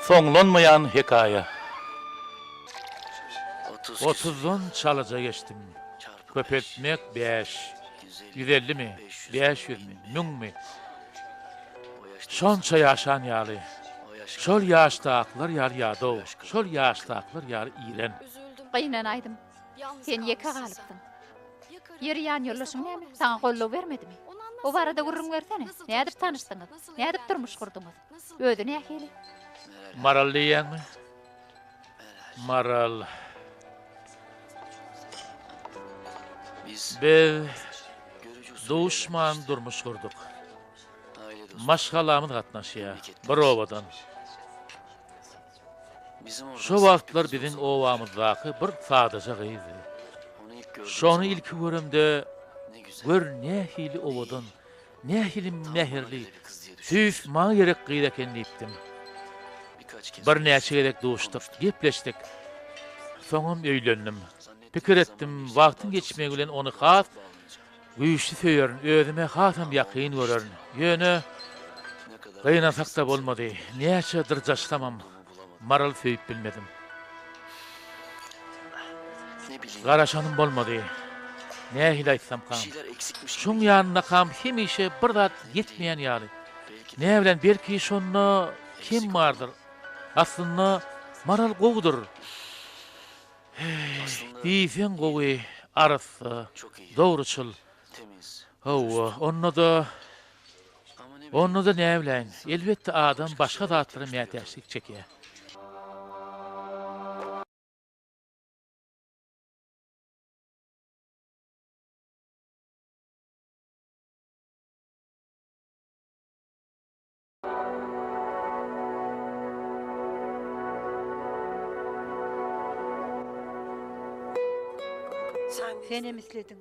Soňlanmaýan hekaýa. Otuzdan çalaja geçdim. Köpeltmek bäş. Ýüzellimi, bäş ýüzmi, müňmi? Şonça ýaşan ýaly. Şol ýaşdakylar ýaly ýadaw, şol ýaşdakylar ýaly iren. Gynanaýdym. Sen ýeke galypsyň. Ýeri ýanýoldaşyň näme, saňa goldaw bermedimi? O barada gürrüň bersene. Nädip tanyşdyňyz? Nädip durmuş gurduňyz? Özi nähili? Maral diýýäňmi? Maral. Biz duşman durmuş gurduk. Maşgalamyz gatnaşýar. Bir obadan. Şo wagtlar biziň obamyzdaky bir sadaja gyzdy. Şony ilki göremde, gör nähili owadan, nähili mähirli, tüýs maňa gerek gyz eken diýipdim. Birnäçe gezek duşduk, gepleşdik. Soňam öýlendim. Pikir etdim, wagtyň geçmegi bilen ony has Güýçli söýerin, özüme hasam ýakyn görerin. Ýöne, gynansak-da bolmady. Näçe dyrjaşsamam, Maraly söýüp bilmedim. Garaşanym bolmady. Nähili aýtsamkam? Şoň ýanyndakam hemişe bir zat ýetmeýän ýaly. Näbilen, belki şonda kem bardyr. Aslynda, Maral gowudyr. Heý, diýseň gowy, arassa, dogruçyl. Hawa, onda-da, onda-da näbiläýin, elbetde adam başga zatlara mätäçlik çekýär. Senem islediň.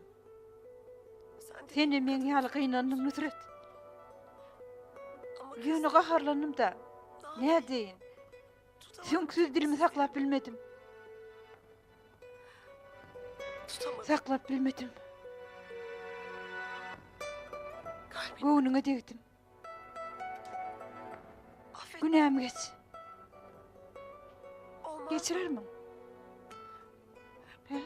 Senem meň ýaly gynandyň Nusret. Ýöne gaharlandym-da. Nädeýin? Süňksüz dilimi saklap bilmedim. Saklap bilmedim. Göwnüňe degdim. Günämi geç. Geçirermiň? He?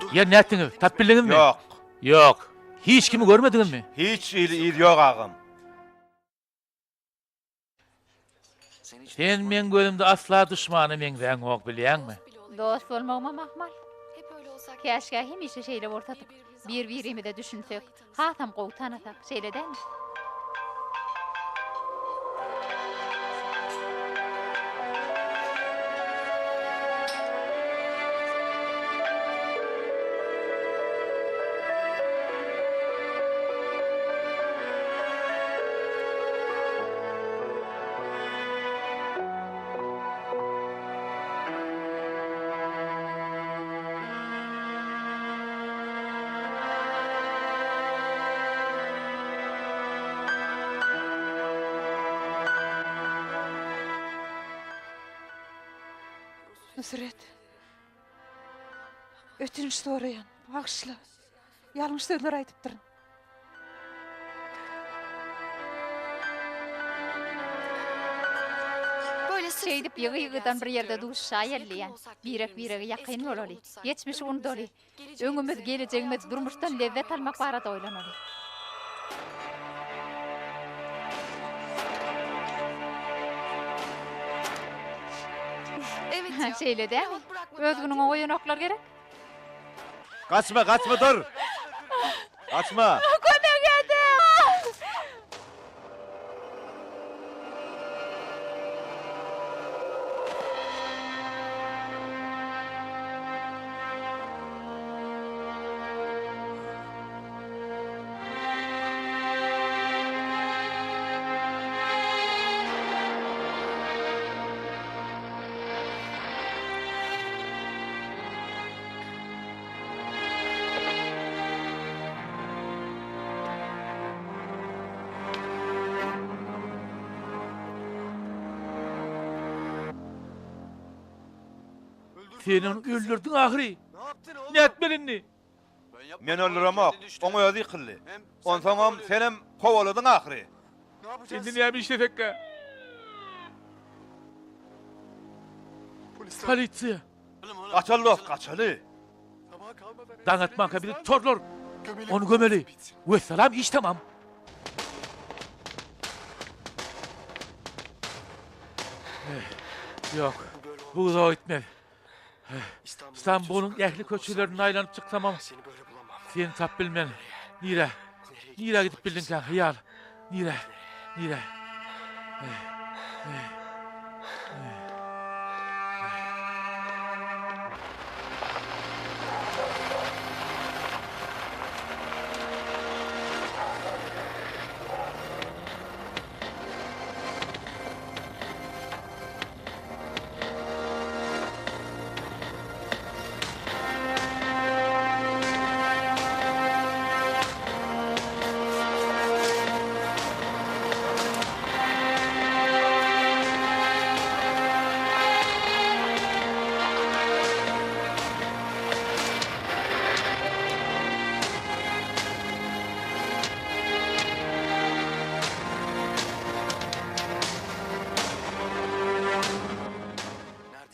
Ýer nätdiňiz? Tap bildiňizmi? Ýok. Ýok. Hiç kimi görmediňizmi? Hiç hili yz ýok agam. Sen meň gözümde asla duşmana meňzäňok, bilýäňmi? Dost bolmagymam ahmal. Käşgä hemişe şeýle bolsadyk. Bir-birimize düşünsek, hasam gowy tanasak, şeýle dälmi? Nusret. Ötünç soraýan. Bagyşla. Ýalňyş sözler aýdypdyryn. Şeýdip ýygy-ýygydan bir ýerde duşuşaýaly diýýän. Birek-birege ýakyn bolaly. Geçmişi unudaly. Öňümiz, gelejegimiz, durmuşdan lezzet almak barada oýlanaly. Şeýle dälmi? Öz günüňe goýanoklar gerek? Gaçma, gaçma dur! Gaçma! Kömek ediň! Sen ony öldürdiň ahyry. Nätmeli indi? Men öldüremok. Oň özi ýykyldy. Onsoňam senem kowaladyň ahyry. Indi näme işlesekkä? Polisiýa. Gaçaly dost, gaçaly. Daň atmanka bizi tutarlar. Ony gömeli. Wessalam, iş tamam. Ýok, bu uzaga gitmez. Stambulyň ähli köçelerini aýlanyp çyksamam, seni tap bilmen. Nirä? Nirä gidip bildiňkä, hyýal? Nirä? Nirä?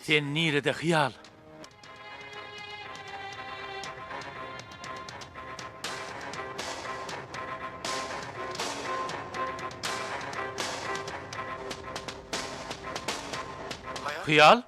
Sen nirede hyýal? Hyýal?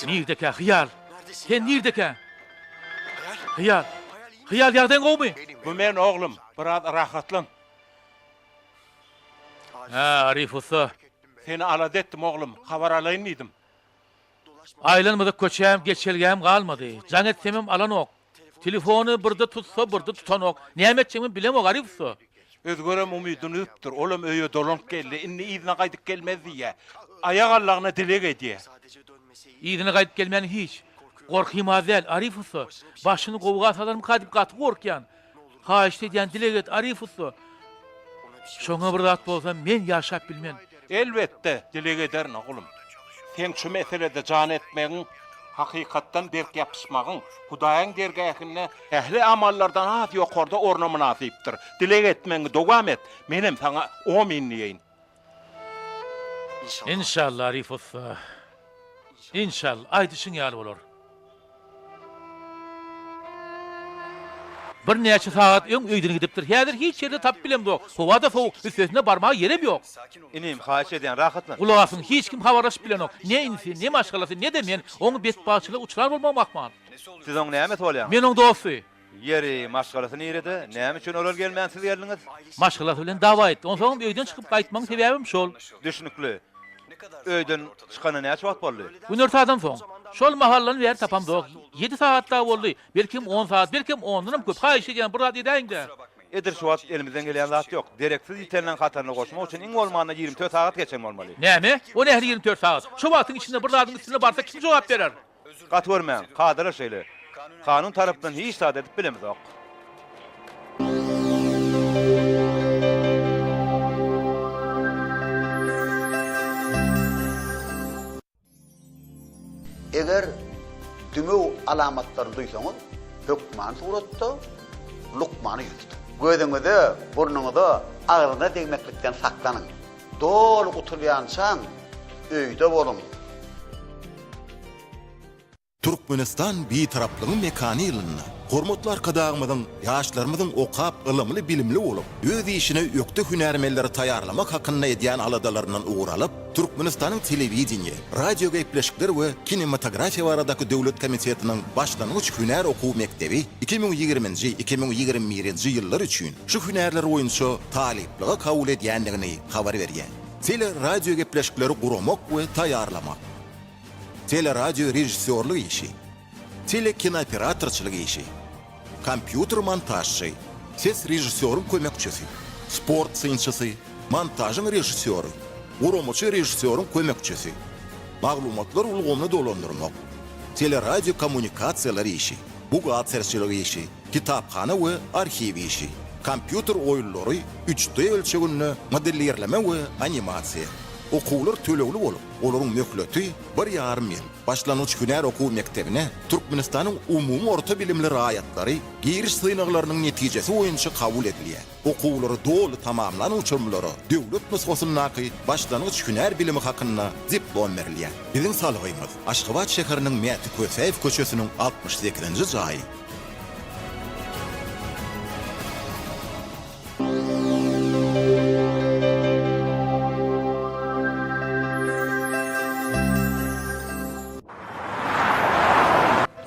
Nirdekä hyýal? Sen nirdekä? Hyýal. Hyýal ýagdaýyň gowumy? Bu men oglum, biraz rahatlan. Hä, Arif ussa. Seni alada etdim oglum, habar alaýyn diýdim. Aýlanmadyk köçäm, geçelgäm galmady. Jaň etsemem alanok. Telefony birde tutsa, birde tutanok. Näme etjegimi bilemok, Arif ussa. Özgerem umydyny üzüpdir. Olam öýe dolanyp geldi. Indi yzyna gaýdyp gelmez diýýä. Aýak allagyna dileg edýä. Yzyna gaýdyp gelmän hiç. Gorkym az däl, Arif ussa. Başyny gowga salarmyka diýip gaty gorkýan. Haýyşt edýän dileg et, Arif ussa. Şoňa bir zat bolsa men ýaşap bilmen. Elbetde, dileg ederin, oglum. Seň şu meselede jan etmegiň, hakykatdan berk ýapyşmagyň Hudaýyň dergähinde ähli amallardan has ýokarda orna mynasypdyr. Dileg etmegiňi dowam et, menem saňa omyn diýeýin. Enşalla, Arif ussa. Enşalla, aýdyşyň ýaly bolar. Birnäçe sagat öň öýden gidipdir. Häzir hiç ýerde tapyp bilemzok. Howa-da sowuk, üstesine barmaga ýerem ýok. Inim, haýyş edýän, rahatlan. Gulak asyň, hiç kim habarlaşyp bilenok. Ne inisi, ne maşgalasy, ne-de men oň betbagtçylyga uçran bolmagym ahmal. Siz oň nämesi bolýaňyz? Men oň dosty. Ýeri, maşgalasy nirede? Näme üçin olar gelmän siz geldiňiz? Maşgalasy bilen dawa etdi. Onsoňam öýden çykyp gaýtmagyň sebäbim şol. Düşnükli. Öýden çykanyna näçe wagt boldy? Günortadan soň. Şol mahaldan bäri tapamzok. Ýedi sagat dagy boldy. Belkem on sagat, belkem ondanam köp. Haýyş edýän, bir zat edäýiň-dä. Edil şu wagt elimizden gelýän zat ýok. Dereksiz ýitenleň hataryna goşmak üçin iň bolmanda 24 sagat geçen bolmaly. Näme? O nähili 24 sagat? Şo wagtyň içinde bir zadyň üstüne barsa kim jogap berer? Gaty görmäň, kadalar şeýle. Kanun tarapdan hiç zat edip bilemizok. Eger dümew alamatlaryny duýsaňyz, hökmany suratda lukmana ýüz tutuň. Gözüňize, burnuňyza, agzyňyza degmeklikden saklanyň. Doly gutulýançaň öýde boluň. Türkmenistan Bitaraplygyň mekany ýylynda hormatly Arkadagymyzyň ýaşlarymyzyň okap, ylymly-bilimli bolup, öz işine ökde hünärmenleri taýýarlamak hakynda edýän aladalaryndan ugur alyp, Türkmenistanyň Telewideniýe, radiogepleşikler we kinematografiýa baradaky döwlet komitetiniň başlangyç hünär okuw mekdebi 2020-nji, 2021-nji ýyllar üçin şu hünärler boýunça talyplyga kabul edýändigini habar berýär. Teleradiogepleşikleri guramak we taýýarlamak. Teleradiorežissýorlyk işi. Telekinooperatorçylyk işi. Kompýuter montažçy. Ses režissýoryň kömekçisi. Sport synçysy. Montažyň režissýory. Guramaçy režissýoryň kömekçisi. Maglumatlar ulgamyny dolandyrmak. Teleradiokommunikasiýalar işi. Buhgalterçilik işi. Kitaphana we arhiw işi. Kompýuter oýunlary 3D ölçeginde modelirleme we animasiýa. Okuwlar tölegli bolup, olaryň möhleti bir ýarym ýyl. Başlangyç hünär okuw mekdebine Türkmenistanyň umumy orta bilimli raýatlary giriş synaglarynyň netijesi boýunça kabul edilýär. Okuwlary doly tamamlan uçurymlara döwlet nusgasyndaky başlangyç hünär bilimi hakynda diplom berilýär. Biziň salgymyz, Aşgabat şäheriniň Mäti Kösäýew köçesiniň 68-nji jaýy.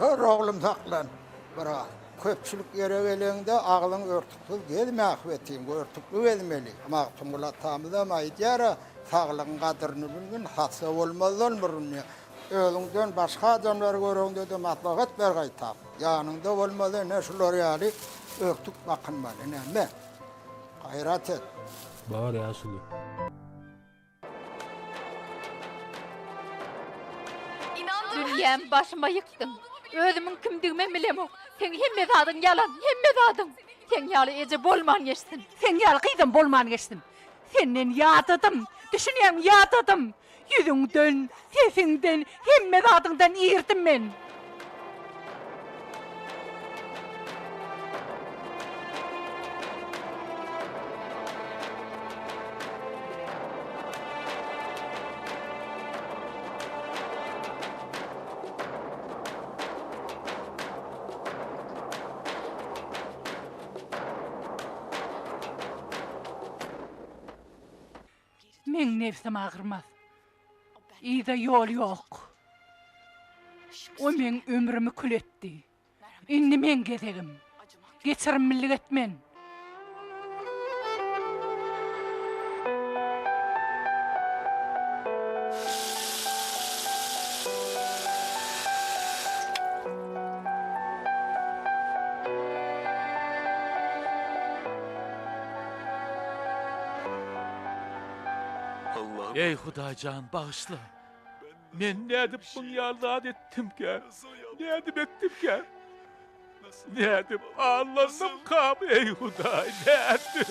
Dur oglum saklan biraz. Köpçülik ýere geleňde agzyň örtüksiz gezme ahbetin, örtükli gezmeli. Magtymguly atamyzam aýdýar-a, Saglygyň gadyryny bilgin, hassa bolmazdan burun diýýär. Özüňden başga adamlary göreňde-de maslahat ber gaýtam. Ýanyňda bolmasa ine şular ýaly örtük bakynmaly. Ine, me. Gaýrat et. Bar ýaşuly. Dünýämi başyma ýykdyň. Özümiň kimdigimem bilemok. Seň hemme zadyň ýalan, hemme zadyň. Seň ýaly eje bolman geçsin. Seň ýaly gyzam bolman geçsin. Senden ýadadym. Düşünýäňmi, ýadadym. Ýüzüňden, sesiňden, hemme zadyňdan irdim men. Meň nebsim agyrmaz. Yza ýol ýok. O meň ömrümi kül etdi. Indi meň gezegim. Geçirimlilik etmen. Eý Hudaýjan bagyşla. Men nädip muň ýaly zat etdimkä? Nädip etdimkä? Nädip allandymkam eý Hudaý nädip?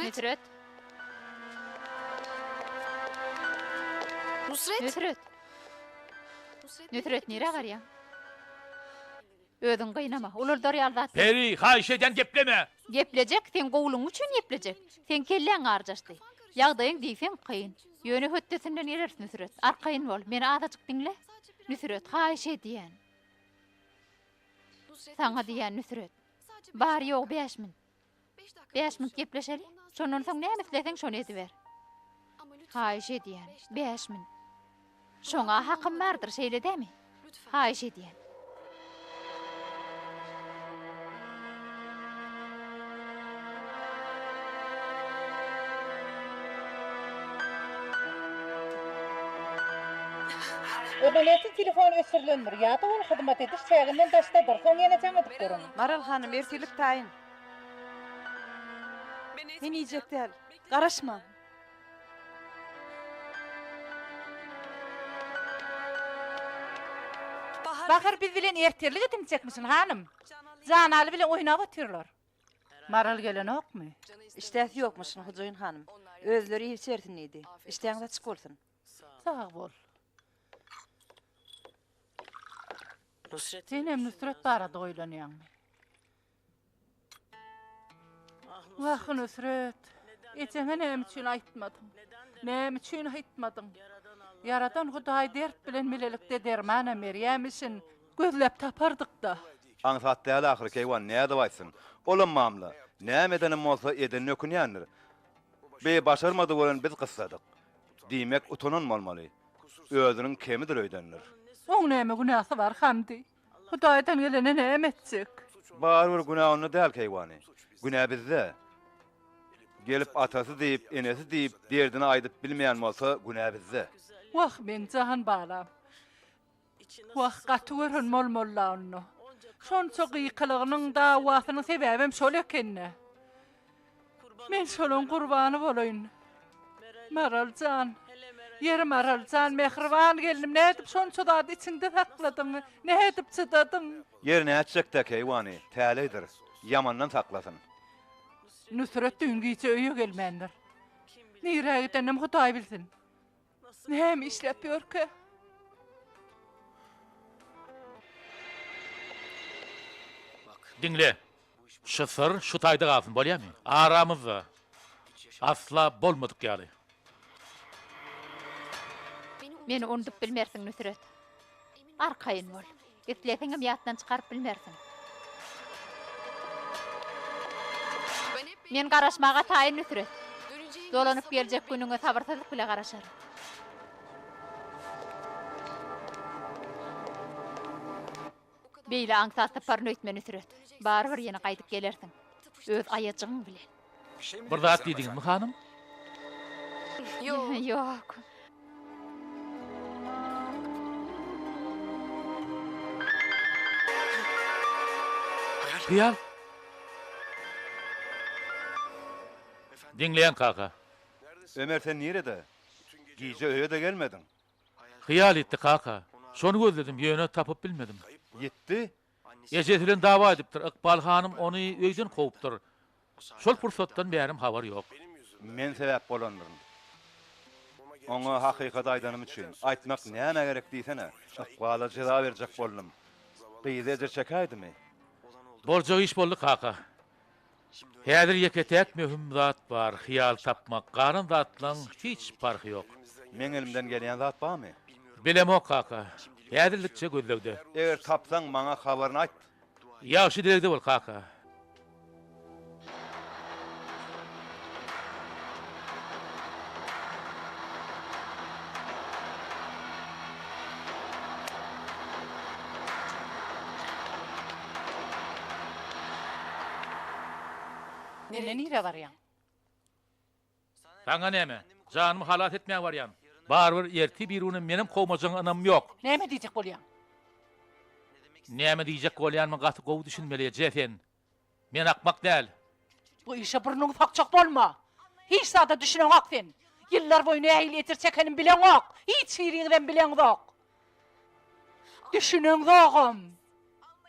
Nusret. Nusret. Nusret. Nusret nirä barýaň? Özüňi gynama, ulaldar ýaly zat däl. Peri, haýyş edýän gepleme! Geplejek, seň gowulygyň üçin geplejek. Seň kelläň garjaşdy. Ýagdaýyň diýseň kyn. Ýöne hötdesinden geleris Nusret. Arkaýyn bol. Meni azajyk diňle. Nusret, haýyş edýän. Saňa diýýän Nusret. Bary-ýogy bäş minut. Bäş minut gepleşeli. Şondan soň näme isleseň şony ediber. Haýyş edýän, bäş minut. Şoňa hakym bardyr, şeýle dämi? Haýyş edýän. Abonentiň telefony öçürilendir ýa-da ol hyzmat ediş çäginden daşdadyr, soň ýene jaň edip görüň. Maral hanym, ertirlik taýyn. Men iýjek däl. Garaşmaň. Bahar biz bilen ertirlik edinjekmişin, hanym. Janaly bilen oýnap otyrlar. Maral gelenokmy? Işdäsi ýokmuşyn, hojaýyn hanym. Özleri iýip-içersin diýdi. Işdäňiz açyk bolsun. Sag bol. Senem Nusret barada oýlanýaňmy? Wah, Nusret, ejeňe näme üçin aýtmadyň? Näme üçin aýtmadyň? Ýaradan Hudaý dert bilen bilelikde dermanam berýämişin, gözläp tapardyk-da. Aňsat däl ahyry, keýwan, nädip aýtsyn? Olam mamla. Näme edenem bolsa, edenine ökünýändir. Be, başarmady welin biz gyssadyk. Diýmek, utanan bolmaly. Özüniň kemidir öýdendir. Oň näme günäsi bar, Hamdy? Hudaýdan gelene näme etjek? Barybir günä onda däl keýwany. Günä bizde. Gelip atasy diýip, enesi diýip, derdini aýdyp bilmeýän bolsa, günä bizde. Wah, meň jan balam. Wah, gaty gören bolmaly-la onda. Şonça gykylygynyň, dawasynyň sebäbem şol eken-dä. Men şolaň gurbany bolaýyn. Maral jan, ýeri Maral jan, mähriban gelnim, nädip şonça zady içiňde sakladyň, nädip çydadyň? Ýeri nätjek-dä, keýwany, täleýdir. Ýamandan saklasyn. Nusret düýn gije öýe gelmändir. Nirä gidenem Hudaý bilsin. Näme işläp ýörkä? Diňle. Şu syr şu taýda galsyn, bolýamy? Aramyzda. Asla bolmadyk ýaly. Meni unudyp bilmersiň, Nusret. Arkaýyn bol. Isleseňem ýatdan çykaryp bilmersiň. Men garaşmaga taýyn Nusret. Dolanyp geljek günüňe sabyrsyzlyk bile garaşaryn. Beýle aňsat taparyn öýtme Nusret. Barybir ýene gaýdyp gelersiň. Öz aýajygyň bilen. Bir zat diýdiňizmi, hanym? Ýok. Hyýal. Diňleýän kaka. Ömer sen nirede? Gije öýe-de gelmediň. Hyýal ýitdi kaka. Şony gözledim, ýöne tapyp bilmedim. Ýitdi? Ejesi bilen dawa edipdir. Ykbal hanym ony öýden kowupdyr. Şol pursatdan bärem habar ýok. Men sebäp bolandyryn. Oňa hakykaty aýdanym üçin. Aýtmak nämä gerek diýsene. Ykbala jeza berjek boldum. Gyzy ejir çekäýdimi? Boljak iş boldy kaka. Häzir ýeke-täk möhüm zat bar, hyýal tapmak. Galan zatlaň hiç parhy ýok. Meň elimden gelýän zat barmy? Bilemok kaka. Häzirlikçe gözlegde. Eger tapsaň maňa habaryny aýt. Ýagşy dilegde bol kaka. Indi nirä barýaň? Saňa näme? Janymy halas etmäge barýan. Barybir ertir-birigüne menem kowmajagyňa ynamym ýok. Näme diýjek bolýaň? Näme diýjek bolýanyma gaty gowy düşünmeli eje sen. Men akmak däl. Bu işe burnuňy sokjak bolma. Hiç zada düşüneňok sen. Ýyllar boýy nähili ejir çekenimi bileňok. Hiç biriňizem bileňzok. Düşüneňzogam.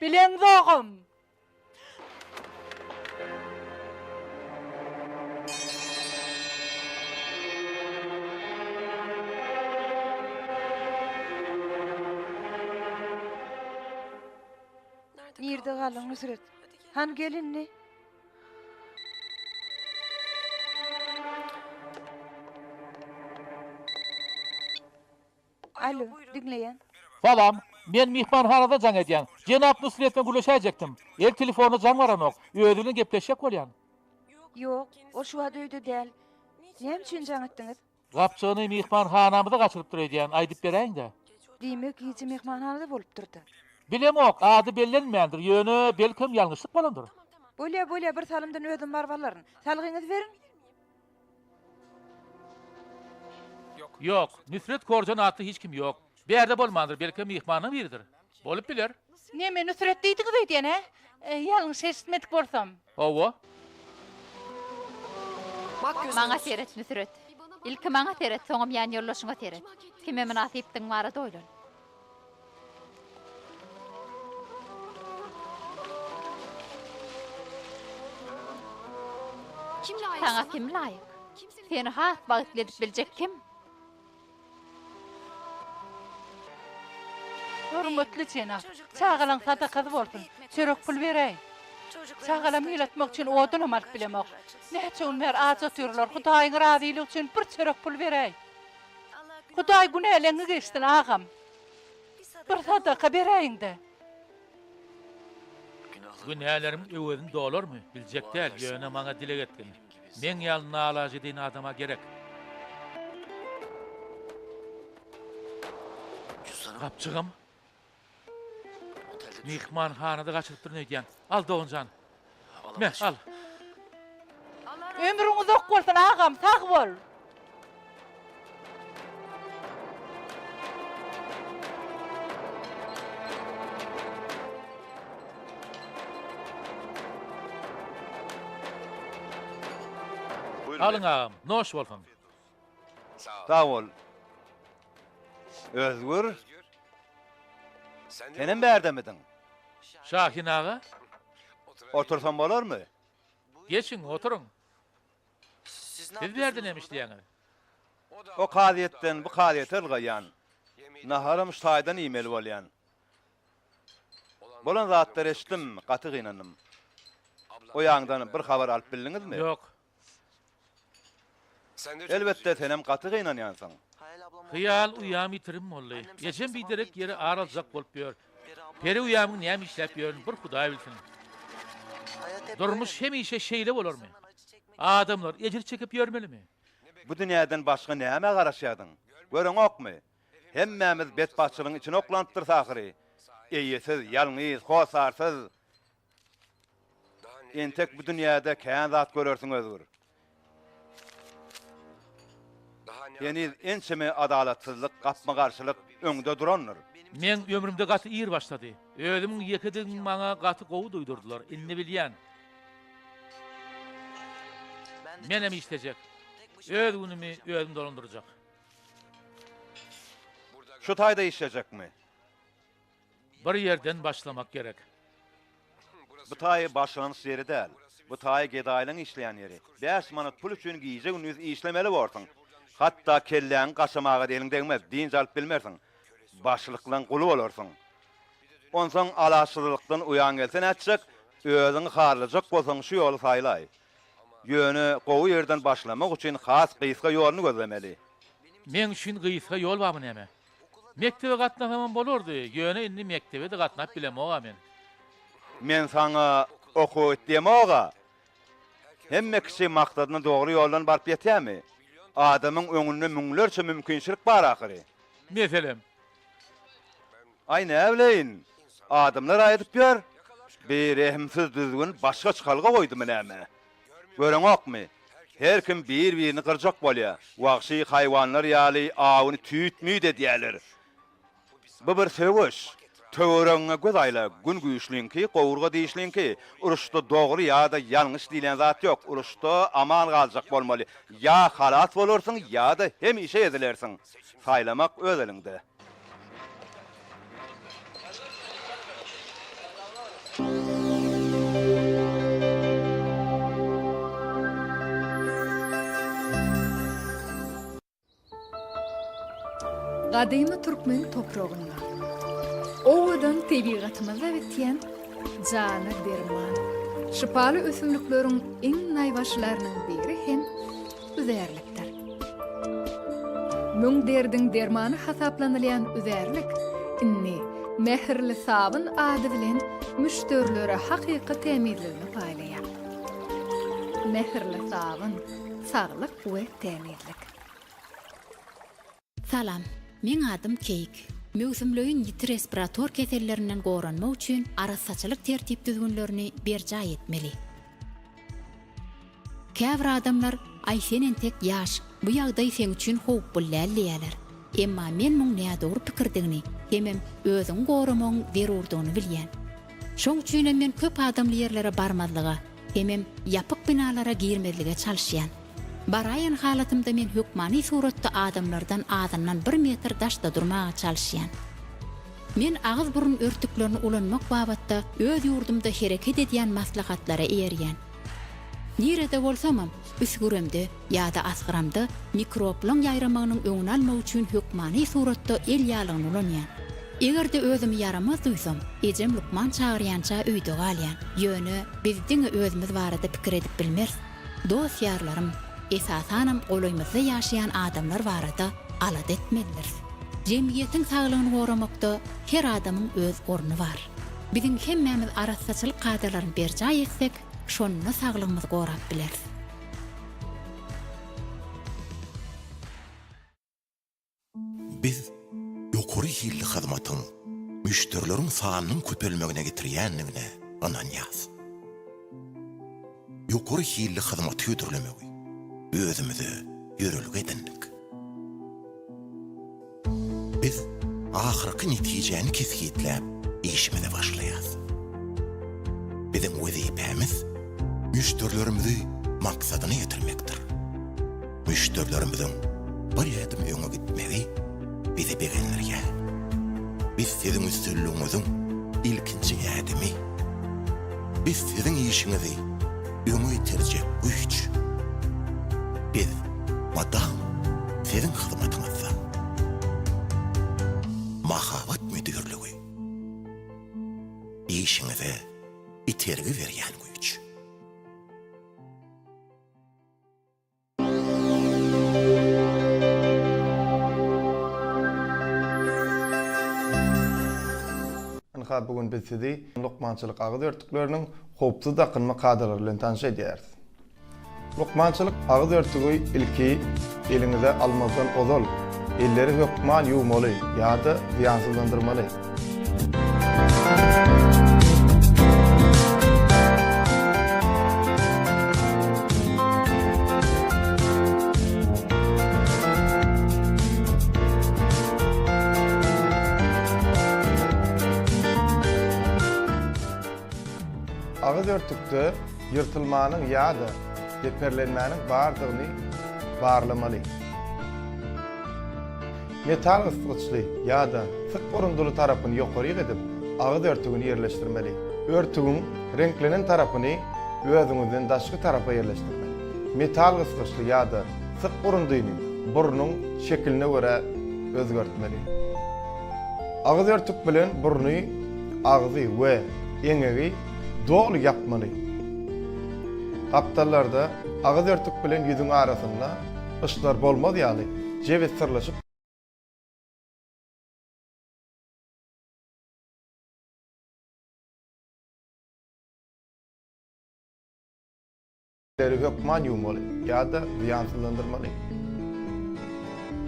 Bileňzogam. Nirde galdyň Nusret? Hany gel indi. Alo, diňleýän. Salam, men myhmanhanadan jaň edýän. Jenap Nusret bilen gürleşäýjekdim. El telefonyna jaň baranok. Özi bilen gepleşjek bolýan. Ýok, ol şu wagt öýde däl. Näme üçin jaň etdiňiz? Gapjygyny myhmanhanamyza gaçyrypdyr öýdýän, aýdyp beräýiň-dä. Diýmek, gije myhmanhanada bolupdyr-da. Bilemok, ady bellenmändir, ýöne belkem ýalňyşlyk bolandyr. Bolýa, bolýa, bir salymdan özüm baryp alaryn. Salgyňyzy beriň. Ýok, Nusret Korjan atly hiç kim ýok. Bärde bolmandyr, belkem myhmanyň biridir. Bolup biler. Neme Nusret diýdiňiz öýdýän, hä? Ýalňyş eşitmedik bolsam. Hawa. Maňa seret, Nusret. Ilki maňa seret, soňam ýanýoldaşyňa seret. Kime mynasypdygyň barada oýlan. Saňa kim laýyk? Seni has bagtly edip biljek kim? Hormatly jenap, çagalaň sadakasy bolsun, çörek pul beräý. Çagalam ýylatmak üçin odunam alyp bilemok. Näçe gün bäri aç otyrlar, Hudaýyň razylygy üçin bir çörek pul beräý. Hudaý günäleňňi geçsin, agam. Bir sadaka beräýiň-dä. Günälerimiň öwezini dolarmy, biljek däl, ýöne maňa dileg etgin. Meň ýaly nalajedeýin adama gerek. Gapjygym. Myhmanhanada gaçyrypdyryn öýdýän. Al dogan jan. Me, al. Ömrüň uzak bolsun agam, sag bol. Alyň agam, noş bolsun. Sag bol. Özgür. Senem bärdemidiň? Şahin aga. Otursam bolarmy? Geçiň, oturyň. Siz bärde näme işleýäňiz? O kazyýetden bu kazyýete ylgaýan. Naharam şu taýdan iýmeli bolýan. Bolan zatlary eşitdim, gaty gynandym. O ýaňdan bir habar alyp bildiňizmi? Ýok. Elbetde, senem gaty gynanýansyň. Hyýal uýam ýitirim boldy. Ejem biderek ýere ar aljak bolup ýör. Peri uýamyň näme işläp ýörün bir Hudaý bilsin. Durmuş hemişe şeýle bolarmy? Adamlar ejir çekip ýörmelimi? Bu dünýäden başga nämä garaşýardyň? Göreňokmy? Hemmämiz betbagtçylygyň içine oklanypdyrys ahyry. Eýesiz, ýalňyz, hossarsyz. Entek bu dünýäde kän zat görersiň Özgür. Heniz ençeme adalatsyzlyk, gapma-garşylyk öňde durandyr. Meň ömrümde gaty ir başlady. Özümiň ýekedigimi maňa gaty gowy duýdurdylar. Indi bilýän. Menem işlejek. Öz günümi özüm dolandyrjak. Şu taýda işlejekmi? Bir ýerden başlamak gerek. Bu taý başlangyç ýeri däl. Bu taý gedaýlaň işleýän ýeri. Bäş manat pul üçin gije-gündiz işlemeli borsuň. Hatda kelläňi gaşamaga-da eliň degmez, dynç alyp bilmersiň. Başlyklaň guly bolarsyň. Onsoň alaçsyzlykdan uýaň gelse nätjek? Özüňi harlajak bolsaň şu ýoly saýlaý. Ýöne gowy ýerden başlamak üçin has gysga ýoluny gözlemeli. Meň üçin gysga ýol barmy näme? Mekdebe gatnasamam bolardy, ýöne indi mekdebe-de gatnap bilemog-a men. Men saňa okuwa git diýemog-a. Hemme kişi maksadyna dogry ýoldan baryp ýetýärmi? Adamyň öňünde müňlerçe mümkinçilik bar ahyry. Meselem? Aý näbileýin, adamlar aýdyp ýör, bi rehimsiz düzgün başga çykalga goýdumy näme? Göreňokmy, her kim bir-birini gyrjak bolýar. Wagşy haýwanlar ýaly awyny tüýt-müýt edýärler. Bu bir söweş. Töweregiňe göz aýla, gün güýçliňki, gowurga dişliňki. Uruşda dogry ýa-da ýalňyş diýlen zat ýok. Uruşda aman galjak bolmaly. Ýa halas bolarsyň, ýa-da hemişe ezilersiň. Saýlamak öz eliňde. Gadymy türkmen topragynda, owadan tebigatymyzda bitýän jana derman, şypaly ösümlikleriň iň naýbaşylarynyň biri hem üzärlikdir. Müň derdiň dermany hasaplanylýan üzärlik indi Mähirli sabyn ady bilen müşderilere hakyky tämizligini paýlaýar. Mähirli sabyn, saglyk we tämizlik. Salam, meň adym Keýik. Möwsümleýin ýiti respirator kesellerinden goranmak üçin arassaçylyk tertip-düzgünlerini berjaý etmeli. Käbir adamlar, Aý sen entek ýaş, bu ýagdaý seň üçin howply däl diýýärler. Emma men muň nädogry pikirdigini hemem özüňi goramagyň zerurdygyny bilýän. Şoň üçinem men köp adamly ýerlere barmazlyga hemem ýapyk binalara girmezlige çalyşýan. Baraýan halatymda men hökmany suratda adamlardan azyndan bir metr daşda durmaga çalyşýan. Men agyz-burun örtüklerini ulanmak babatda öz ýurdumda hereket edýän maslahatlara eýerýän. Nirede bolsamam, üsgüremde ýa-da asgyramda mikroblaň ýaýramagynyň öňüni almak üçin hökmany suratda el ýaglygyny ulanýan. Eger-de özümi ýaramaz duýsam, ejem lukman çagyrýança öýde galýan. Ýöne biz diňe özümiz barada pikir edip bilmeris. Dost-ýarlarym, esasanam golaýymyzda ýaşaýan adamlar barada alada etmelidiris. Jemgyýetiň saglygyny goramakda her adamyň öz orny bar. Biziň hemmämiz arassaçylyk kadalaryny berjaý etsek, şonda saglygymyzy gorap bileris. Biz ýokary hilli hyzmatyň. müşderileriň sanynyň köpelmegine getirýändigine ynanýarys. Ýokary hilli hyzmaty hödürlemegi özümize ýörelge edindik. Biz ahyrky netijäni kesgitläp işimize başlaýarys. Biziň wezipämiz müşderilerimizi maksadyna ýetirmekdir. Müşderilerimiziň bir ädim öňe gitmegi bizi begendirýär. Biz siziň üstünligiňiziň ilkinji ädimi. Biz siziň işiňizi öňe iterjek güýç. Biz mydam siziň hyzmatyňyzda. Mahabat müdirligi. Işiňize itergi berýän güýç. Ynha, bu gün biz sizi lukmançylyk agyz örtükleriniň howpsuz dakynma kadalary bilen tanyş edýäris. Lukmançylyk agyz örtügi ilki eliňize almazdan ozal, elleri hökman ýuwmaly ýa-da zyýansyzlandyrmaly. Agyz örtükde ýyrtylmanyň ýa-da zeperlenmäniň bardygyny barlamaly. Metal gysgyçly ýa-da syk urundyly tarapyny ýokaryk edip, agyz örtügini ýerleşdirmeli. Örtügiň reňklenen tarapyny özüňizden daşky tarapa ýerleşdirmeli. Metal gysgyçly ýa-da syk urundyny burnuň şekiline görä özgertmeli. Agyz örtük bilen burny, agzy we eňegi doly ýapmaly. Gapdallarda agyz örtük bilen ýüzüň arasynda yşlar bolmaz ýaly jebis syrlaşyp Elleri hökman ýuwmaly ýa-da zyýansyzlandyrmaly.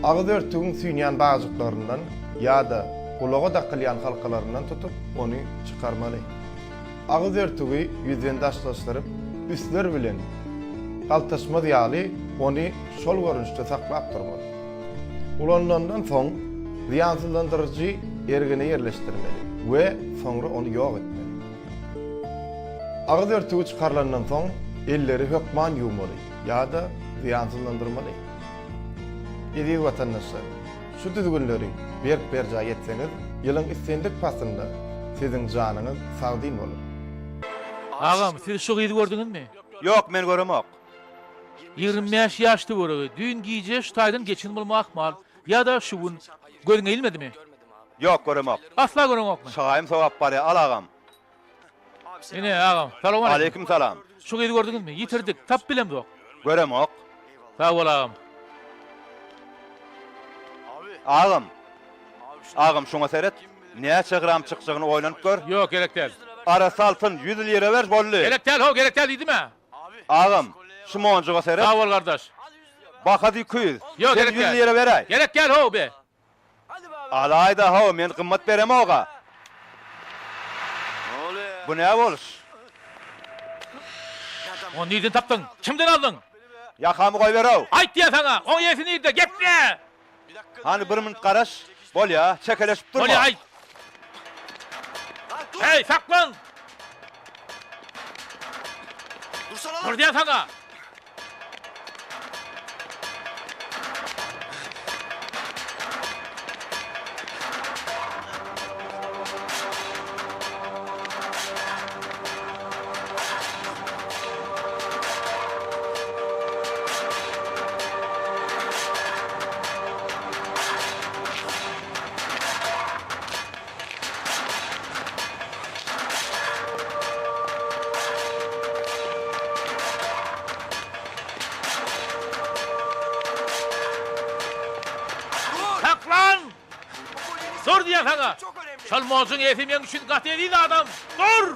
Agyz örtügiň süýnýän bagjyklaryndan ýa-da gulaga dakylýan halkalaryndan tutup, ony çykarmaly. Agyz örtügi ýüzden daşlaşdyryp, üstler bilen galtaşmaz ýaly ony şol görnüşde saklap durmaly. Ulanylandan soň zyýansyzlandyryjy ergine ýerleşdirmeli we soňra ony ýok etmeli. Agyz örtügi çykarylandan soň elleri hökman ýuwmaly ýa-da zyýansyzlandyrmaly. Eziz watandaşlar! Şu düzgünleri berk berjaý etseňiz, ýylyň islendik paslynda siziň janyňyz sagdyn bolar. Agam, siz şu gyzy gördüňizmi? Ýok, men göremok. 25 ýaş töweregi. Düýn gije şu taýdan geçen bolmagy ahmal. Ýa-da şu gün. Gözüňe ilmedimi? Ýok, göremok. Asla göreňokmy? Çaýym sowap barýar, al agam. Ine, agam, salowmaleýkim. Aleýkim salam. Şu gyzy gördüňizmi? Ýitirdik, tapyp bilemzok. Göremok. Sag bol, agam. Agam. Agam, şuňa seret. Näçe gram çykjagyny oýlanyp gör. Ýok, gerek däl. Arassa altyn, ýüz lira ber, boldy. Gerek däl, how, gerek däl diýdim-ä. Agam, şu monjuga seret. Sag bol, gardaş. Bahasy 200. Ýok, Sen gerek 100 däl. lira beräý. Gerek däl, how, be. Alaý-da, how, men gymmat beremog-a. Bu nä boluş? Ony nirden tapdyň? Kimden aldyň? Ýakamy goýber-ow. Aýt diýýän saňa, oň eýesi nirde? Geple! Hany bir minut garaş. Bolýa, çekeleşip durma. Bolýa, aýt. Heý, saklan! Dur diýýän saňa! Saklan! Dur diýýän saňa! Şol monjugyň eýesi meň üçin gaty eziz adam! Dur!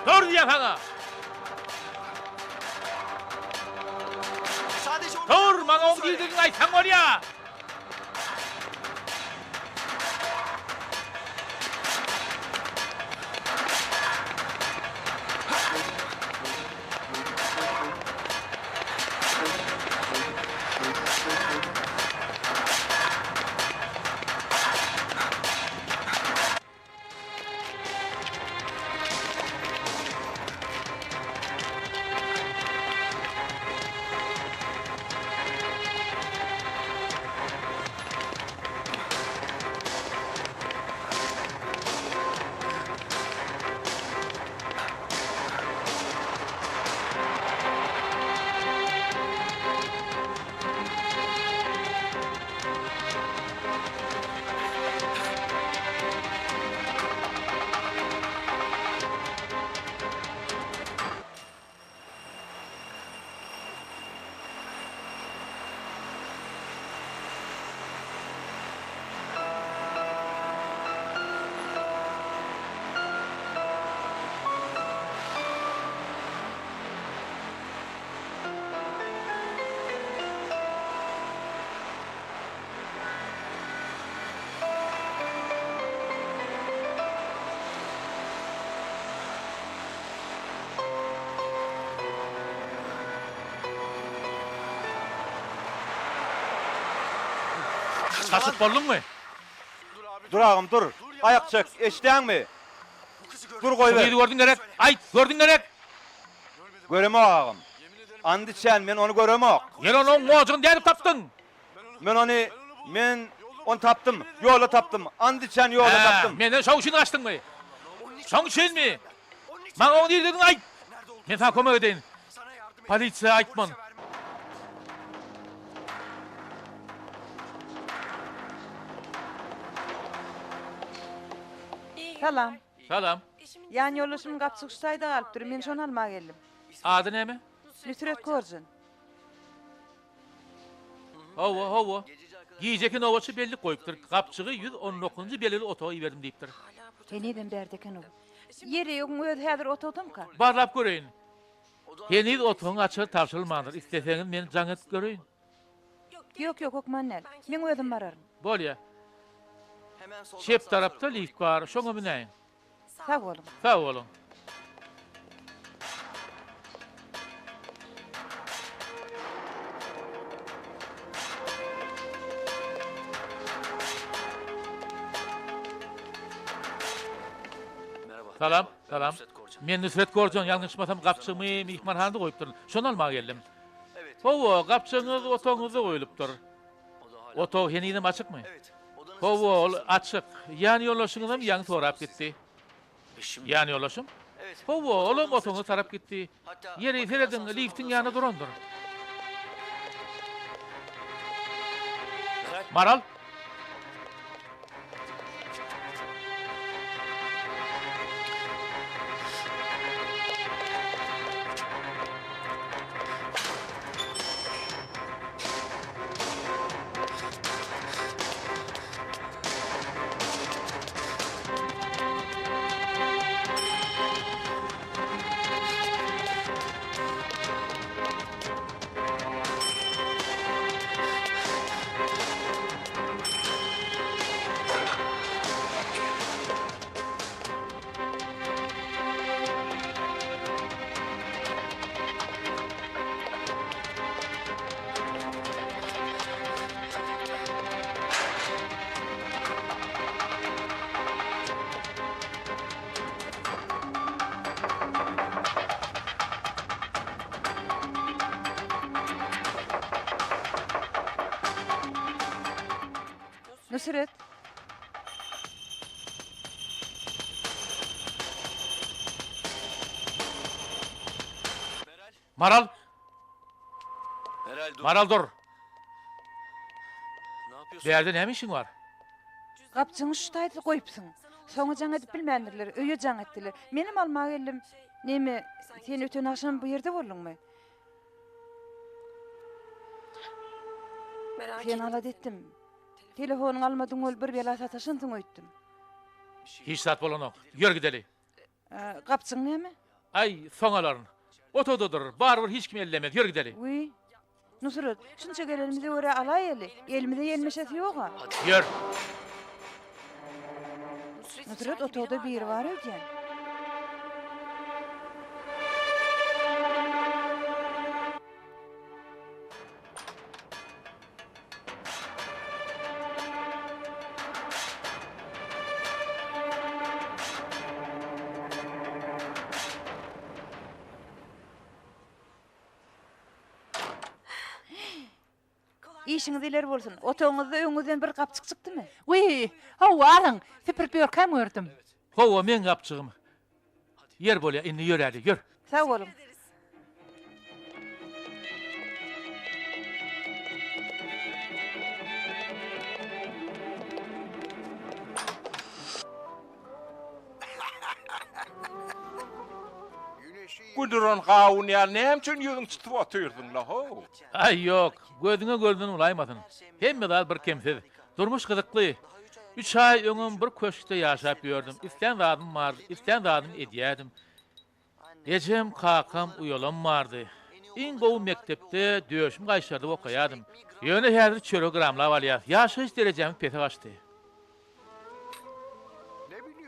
Dur diýýän saňa! Dur, maňa oň nirdedigini aýtsaň bolýa! Gaçyp bolduňmy? Dur agam dur. Aýak çek, eşidýäňmi? Dur goýber. Şu gyzy gördüň gerek? Aýt, gördüň gerek? Göremok agam. And içýän, men ony göremok. Sen onuň mojugyny nädip tapdyň? Men ony, men ony tapdym. Ýolda tapdym. And içýän, ýolda tapdym. Hä, menden şoň üçin gaçdyňmy? Şoň üçinmi? Maňa oň nirdedigini aýt! Men saňa kömek edeýin. Polisiýa aýtman. Salam. Salam. Ýan ýoldaşymyň gapjygy şu taýda galypdyr, men şony almaga geldim. Ady näme? Nusret Korjun. Hawa, hawa. Gijeki nobatçy bellik goýupdyr. Gapjygy 119-njy belgili otaga iberdim diýipdir. Henizem bärde eken ol. Ýeri, oň özi häzir otagdamyka? Barlap göreýin. Heniz otagyň açary tabşyrylmandyr. Isleseňiz men jaň edip göreýin. Ýok, ýok, hökman däl. Meň özüm bararyn. Bolýa. Çep tarapda lift bar, şoňa münäýiň. Sag boluň. Sag boluň. Salam, salam. Men Nusret Gorjan, ýalňyşmasam gapjygymy myhmanhanada goýupdyryn. Şony almaga geldim. Hawa, gapjygyňyz otagyňyzda goýlupdyr. Otag henizem açykmy? Hawa, ol açyk. Ýanýoldaşyňyzam ýaňy sorap gitdi. Ýanýoldaşym? Hawa, olam otagyňyza tarap gitdi. Ýeri, serediň, liftiň ýanynda durandyr. Maral! Nusret. Maral! Maral dur! Bärde näme işiň bar? Gapjyňy şu taýda goýupsyň. Soňa jaň edip bilmändirler, öýe jaň etdiler. Menem almaga geldim. Neme, sen öten agşam bu ýerde bolduňmy? Seni alada etdim. Telefonyňy almadyň ol bir bela sataşansyň öýtdüm. Hiç zat bolanok. Ýör gideli. Gapjyň näme? Aý, soň alaryn. Otagdadyr. Barybir hiç kim ellemez. Ýör gideli. Wiý. Nusret, şunça gelenimize görä alaýaly. Elimize ýelmeşesi ýog-a. Ýör. Nusret, otagda biri bar öýdýän. Işiňiz ileri bolsun. Otagyňyzda öňüňizden bir gapjyk çykdymy? Wiý, hawa, alyň. Süpürip ýörkäm gördüm. Hawa, meň gapjygym. Ýer bolýa, indi ýöräli, ýör. Sag boluň. Guduran gawun ýaly näme üçin ýüzüň çytyp otyrsyň-la, how? Aý, ýok, gözüňe görünen bolaýmasyn. Hemme zat bir kemsiz. Durmuş gyzykly. Üç aý öňem bir köşkde ýaşap ýördüm. Islän zadym bardy, islän zadymy edýärdim. Ejem, kakam, uýalam bardy. Iň gowy mekdepde döşüm gaýşardyp okaýardym. Ýöne häzir çöregi gramlap alýas. Ýaşaýyş derejämiz pese gaçdy.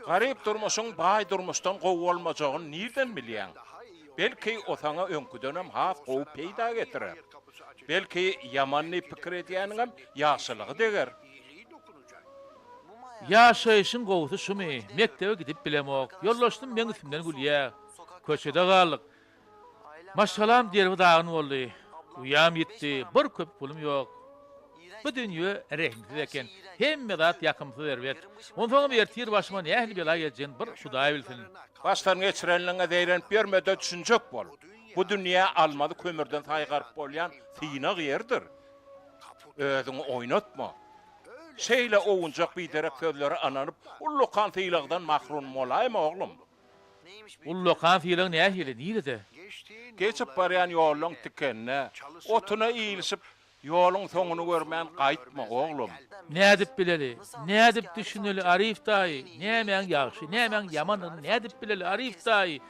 Garyp durmuşyň baý durmuşdan gowy bolmajagyny nirden bilýäň? Belki, o saňa öňküdenem has gowy peýda getirer. Belki, ýaman diýip pikir edýäniňem ýagşylygy deger. Ýaşaýşyň gowusy şumy? Mekdebe gidip bilemok. Ýoldaşlym meň üstümden gülýär. Köçede galdyk. Maşgalam derbi-dagyn boldy. Uýam ýitdi, bir köpük pulum ýok. Bu dünýe rehimsiz eken. Hemme zat ýakymsyz erbet. Onsoňam ertir başyma nähili bela geljegini bir Hudaý bilsin. Başdan geçirenligiňe zeýrenip ýörme-de düşünjek bol. Bu dünýe almazy kömürden saýgaryp bolýan synag ýerdir. Özüňi oýnatma. Şeýle owunjak biderek sözlere ynanyp, ullakan sylagdan mahrum bolaýma, oglum. Ullakan sylag nähili, nirede? Geçip barýan ýollaň tikenine, otuna ilişip, ýoluň soňuny görmän gaýtma, oglum. Nädip bileli, nädip düşüneli, Arif daýy, nämäň ýagşy, nämäň ýamandygyny nädip bileli, Arif daýy?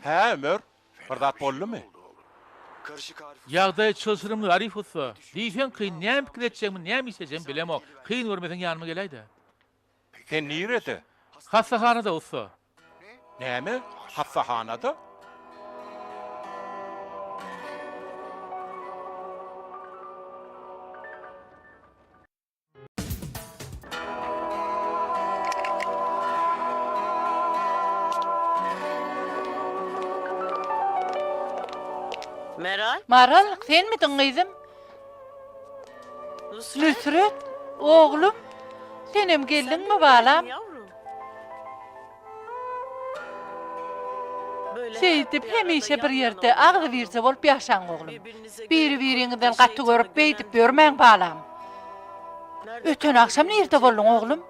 Hä, Ömer, bir zat boldumy? Ýagdaý çylşyrymly, Arif ussa. Diýseň kyn, näme pikir etjegimi, näme işlejegimi bilemok. Kyn görmeseň ýanyma geläý-dä. Sen nirede? Hassahanada, ussa. Näme? Hassahanada? Meral? Maral, senmidiň gyzym? Nusret, oglum, senem geldiňmi balam? Şeýdip hemişe bir ýerde agzybirje bolup ýaşaň oglum. Biri-biriňizden gaty görüp beýdip ýörmäň balam. Öten agşam nirde bolduň oglum?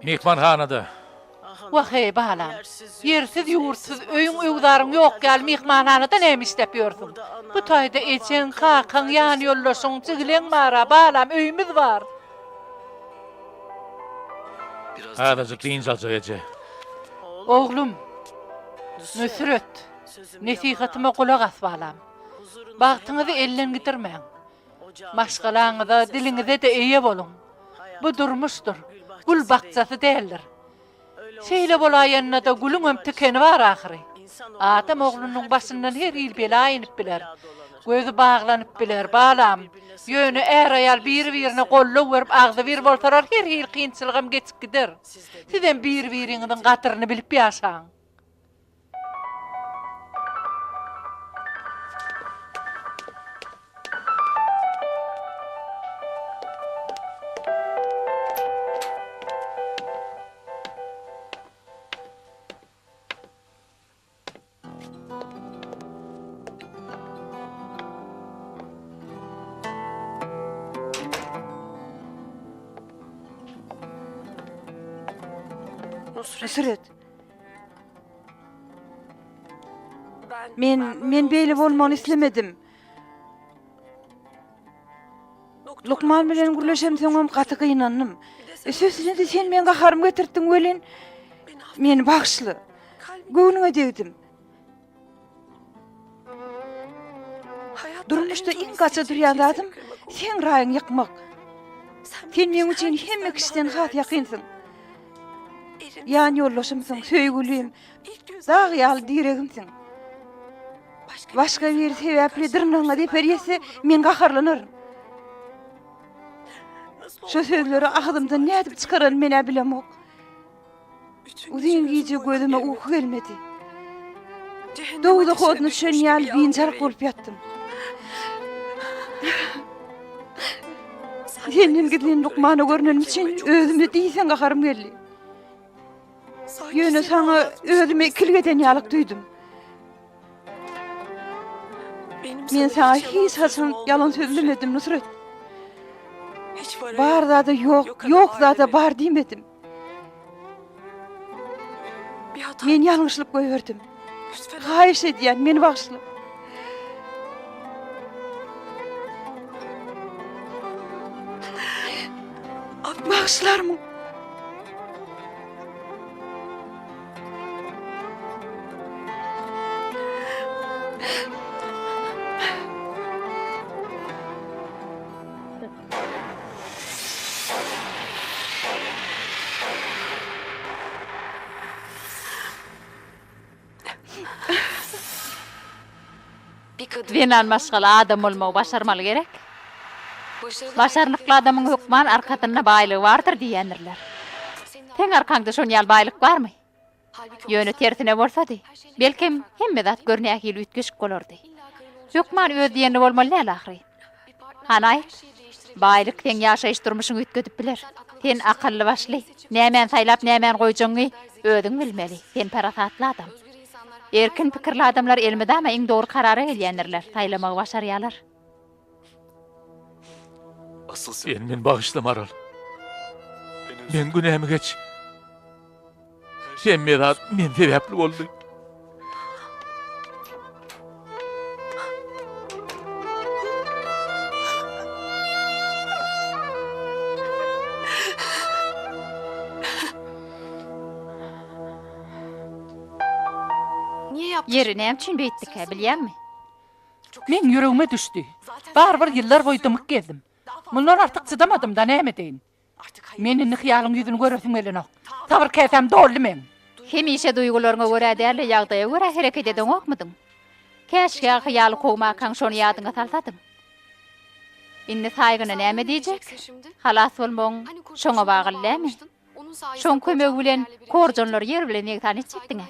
Myhmanhanada. Wah-eý balam. Ýersiz-ýurtsuz, öýüň-öwzaryň ýok ýaly myhmanhanada näme işläp ýörsüň? Bu taýda ejeň, kakaň, ýanýoldaşyň, jigileň bar-a, balam, öýümiz bar. Azajyk dynç aljak eje. Oglum, Nusret, nesihatyma gulak as balam. Bagtyňyzy elden gidirmäň. Maşgalaňyza, diliňize-de eýe boluň. Bu durmuşdyr, gül bakjasy däldir. Şeýle bolaýanda-da gülüňem tikeni bar ahyry. Adam oglunyň başyndan her hili bela inip biler. Gözi baglanyp biler, balam. Ýöne är-aýal biri-birine goldaw berip agzybir bolsalar her hili kynçylygam geçip gider. Sizem biri-biriňiziň gadyryny bilip ýaşaň. Nusret. Men, men beýle bolmagyny islemedim. Lukman bilen gürleşemsoňam gaty gynandym. Üstesine-de sen meň gaharymy getirtdiň welin. Meni bagyşla. Göwnüňe degdim. Durmuşda iň gaça durýan zadym seň raýyňy ýykmak. Sen meň üçin hemme kişiden has ýakynsyň. Ýan ýoldaşymsyň, söýgülim, dag ýaly diregimsiň. Başga biri sebäpli dyrnagyňa zeper ýetse, men gaharlanaryn. Şu sözleri agzymdan nädip çykaranymy men-ä bilemok. Uzyn gije gözüme uky gelmedi. Dowzah oduna düşen ýaly biynjalyk bolup ýatdym. Senden gizlin lukmana görnenim üçin özüme diýseň gaharym geldi. Ýöne saňa özümi ikilik eden ýalyk duýdum. Men saňa hiç haçan ýalan sözlemedim, Nusret. Bar zada ýok, ýok zada bar diýmedim. Men ýalňyşlyk goýberdim. Haýyş edýän, meni bagyşla. Bagyşlarmyň? Zenan maşgala adam bolmagy başarmaly gerek. Başarnykly adamyň hökman arkasynda baýlygy bardyr diýýändirler. Seň arkaňda şon ýaly baýlyk barmy? Ýöne tersine bolsady, belkem, hemme zat gör nähili üýtgeşik bolardy. Hökman öz diýenli bolmaly däl ahyry. Hany aýt, baýlyk seň ýaşaýyş durmuşyňy üýtgedip biler. Sen akylly-başly, nämäni saýlap nämäni goýjagyňy özüň bilmeli. Sen parasatly adam. Erkin pikirli adamlar elmydama iň dogry karara gelýändirler, saýlamagy başarýarlar. Sen meni bagyşla Maral. Meň günämi geç. Hemme zat men sebäpli boldy. Ýeri, näme üçin beýtdikä, bilýäňmi? Meň ýüregime düşdi. Barybir ýyllar boýy dymyk gezdim. Mundan artyk çydamadym-da, näme edeýin? Men indi hyýalyň ýüzüni göresim gelenok. Sabyr käsäm doldy meň. Hemişe duýgularyňa görä däl-de, ýagdaýa görä hereket edeňokmydyň? Käşgä hyýaly kowmakaň şony ýadyňa salsadyň. Indi saýgyna näme diýjek? Halas bolmagyň şoňa bagly dämi? Şoň kömegi bilen korjanlary ýer bilen ýegsan etjekdiň-ä.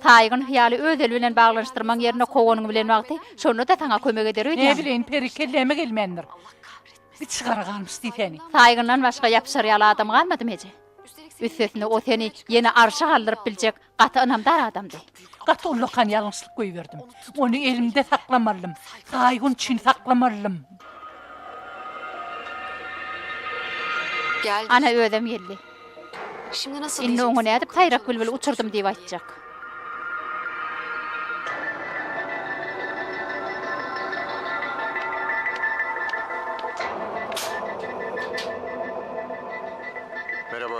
Saýgyn hyýaly öz eli bilen baglanyşdyrmaň ýerine kowanyň bilen wagty şonda-da saňa kömek eder Näme öýdýäňmi? bileýin peri kelläme gelmändir. Içi gara galmyş diýsäni. Saýgyndan başga ýapyşar ýaly adam galmadymy eje? Üstesine o seni ýene arşa galdyryp biljek gaty ynamdar adamdy. Gaty ullakan ýalňyşlyk goýberdim. Ony elimde saklamalydym. Saýgyn üçin saklamalydym. Ana özem geldi. Indi oňa nädip saýrak bilbil uçurdym diýip aýtjak.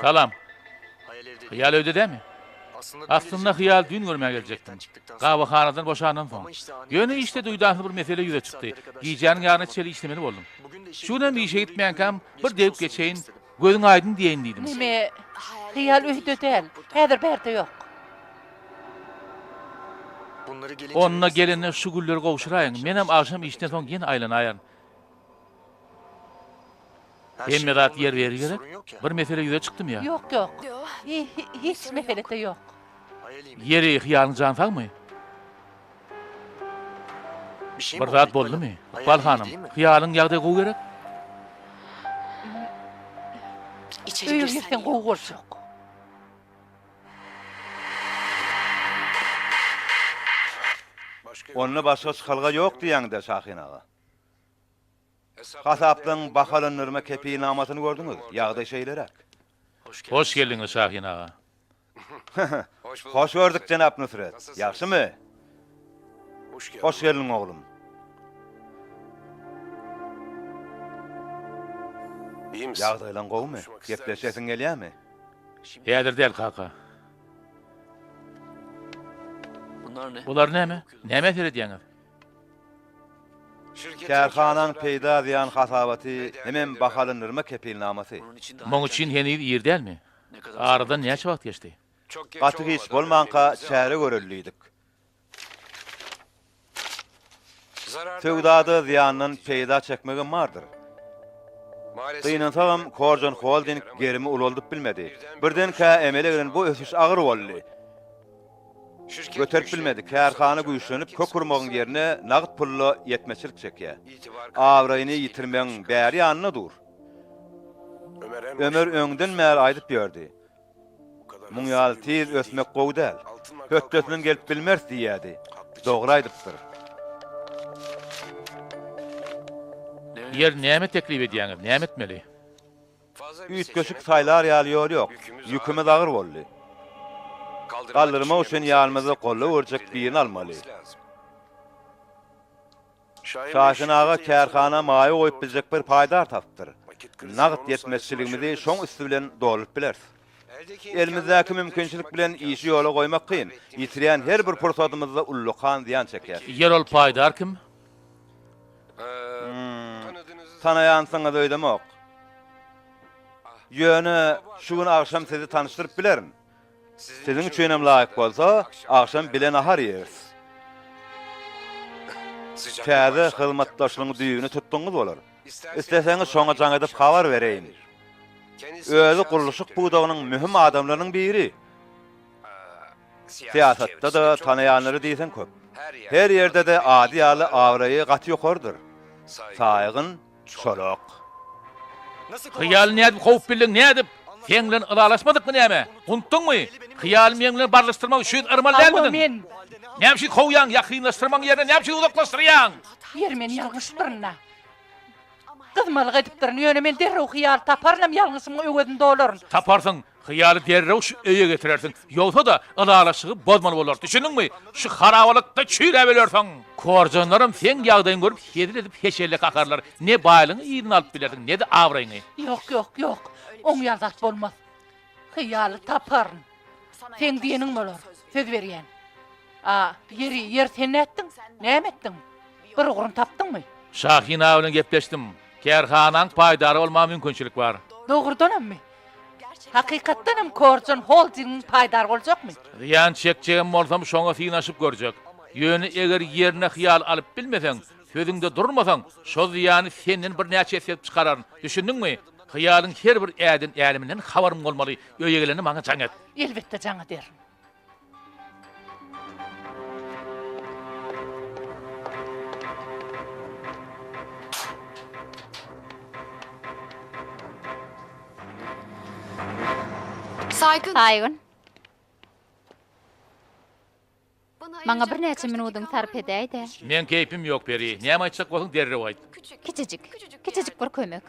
Salam. Hyýal öýde dämi? Aslynda Hyýal düýn görmäge geljekdim. Gabahanadan boşandan soň. Ýöne işde duýdansyz bir mesele ýüze çykdy. Gijäniň ýaryna çenli işlemeli boldum. Şu günem işe gitmänkäm bir degip geçeýin, gözüň aýdyň diýeýin diýdim. Neme, Hyýal öýde däl. Häzir bärde ýok. Onda gelende şu gülleri gowşuraýyň. Menem agşam işden soň ýene aýlanaýaryn. Hemme zat ýerbe-ýer gerek? Bir mesele ýüze çykdymy ýa? Ýok, ýok. Hiç mesele-de ýok. Ýeri, hyýalyň jan sagmy? Bir zat boldumy? Ykbal hanym, hyýalyň ýagdaýy gowy gerek? Öýe girseň gowy boljak. Onda başga çykalga ýok diýýäň-dä, Şahin aga. Hasaplaryň bahalandyrma kepilnamasyny gördüňiz, ýagdaý şeýleräk. Hoş geldiňiz, Şahin aga. Hoş gördük, jenap Nusret. Ýagşymy? Hoş geldiň, oglum. Ýagdaýlaň gowumy? Gepleşesiň gelýärmi? Häzir däl, kaka. Bular näme? Nämä seredýäňiz? Kärhanaň peýda-zyýan hasabaty hemem bahalandyrma kepilnamasy. Muň üçin heniz ir dälmi? Aradan näçe wagt geçdi? Gaty giç bolmanka çäre göreli diýdik. Söwdada zyýandan peýda çekmegem bardyr. Gynansagam, Korjan Holding gerimi ulaldyp bilmedi. Birdenkä emele gelen bu ösüş agyr boldy. Göterip bilmedi. Kärhana güýçlenip, kök urmagyň ýerine nagt pulda ýetmezçilik çekýär. Abraýyny ýitirmegiň bäri ýanynda dur. Ömer öňden bäri aýdyp ýördi. Muň ýaly tiz ösmek gowy däl. Hötdesinden gelip bilmeris diýýädi. Dogry aýdypdyr. Ýer näme teklip edýäňiz, näme etmeli? Üýtgeşik saýlar ýaly ýol ýok. Ýükümiz agyr boldy. Galdyrmak üçin ýanymyzda goldaw berjek birini almaly. Şahin aga kärhana maýa goýup biljek bir paýdar tapypdyr. Nagt ýetmezçiligimizi şoň üsti bilen dolduryp bileris. Elimizdäki mümkinçilik bilen işi ýola goýmak kyn. Ýitirýän her bir pursadymyzda ullakan zyýan çekýäris. Ýer ol paýdar kim? Hum, tanaýansyňyz öýdemok. Ýöne şu gün agşam sizi tanyşdyryp bilerin. Siziň üçinem laýyk bolsa, agşam bile nahar iýeris. Täze hyzmatdaşlygyň düýbüni tutdugyňyz bolar. Isleseňiz şoňa jaň edip habar bereýin. Özi gurluşyk pudagynyň möhüm adamlarynyň biri. Syýasatda-da tanaýanlary diýseň köp. Her ýerde-de ady ýaly abraýy gaty ýokarydyr. Saýgyn Çolak. Hyýaly nädip kowup bildiň, nädip? Seň bilen ylalaşmadykmy näme? Unutdyňmy? Hyýaly meň bilen barlyşdyrmak üçin yrmaly Hawa, dälmidiň? men. Näme üçin kowýaň, ýakynlaşdyrmagyň ýerine näme üçin uzaklaşdyrýaň? Ýeri men ýalňyşypdyryn-da. Gyzmalyk edipdirin, ýöne men derrew hyýaly taparynam, ýalňyşymyň öwezini dolaryn. Taparsyň, Hyýaly derrew şu öýe getirersiň. Ýogsa-da, ylalaşygy bozmaly bolarys. Düşündiňmi? Şu harabalykda çüýräp ölersiň. Korjanlaram seň ýagdaýyňy görüp hezil edip heşelle kakarlar. Ne baýlygyňy yzyna alyp bilersiň, ne-de abraýyňy. Ýok, ýok, ýok. Oň ýaly zat bolmaz. Hyýaly taparyn. Seň diýeniň bolar. Söz berýän. A, ýeri, ýeri sen nätdiň? Näme etdiň? Bir ugruny tapdyňmy? Şahin aga bilen gepleşdim. Kärhanaň paýdary bolmaga mümkinçilik bar. Dogrudanammy? Hakykatdan hem Korjan Holdingiň paýdary boljakmy? Zyýan çekjegem bolsam şoňa synaşyp görjek. Ýöne eger ýerine hyýal alyp bilmeseň, sözüňde durmasaň, şo zyýany senden birnäçe esse edip çykararyn. Düşündiňmi? Hyýalyň her bir äden äleminden habarym bolmaly. Öýe gelende maňa jaň et. Elbetde jaň ederin. Saýgyn. Maňa birnäçe minudyňy sarp edäý-dä. Meň keýpim ýok, Peri. Näme aýtjak bolsaň derrew aýt. Kiçijik, kiçijik bir kömek.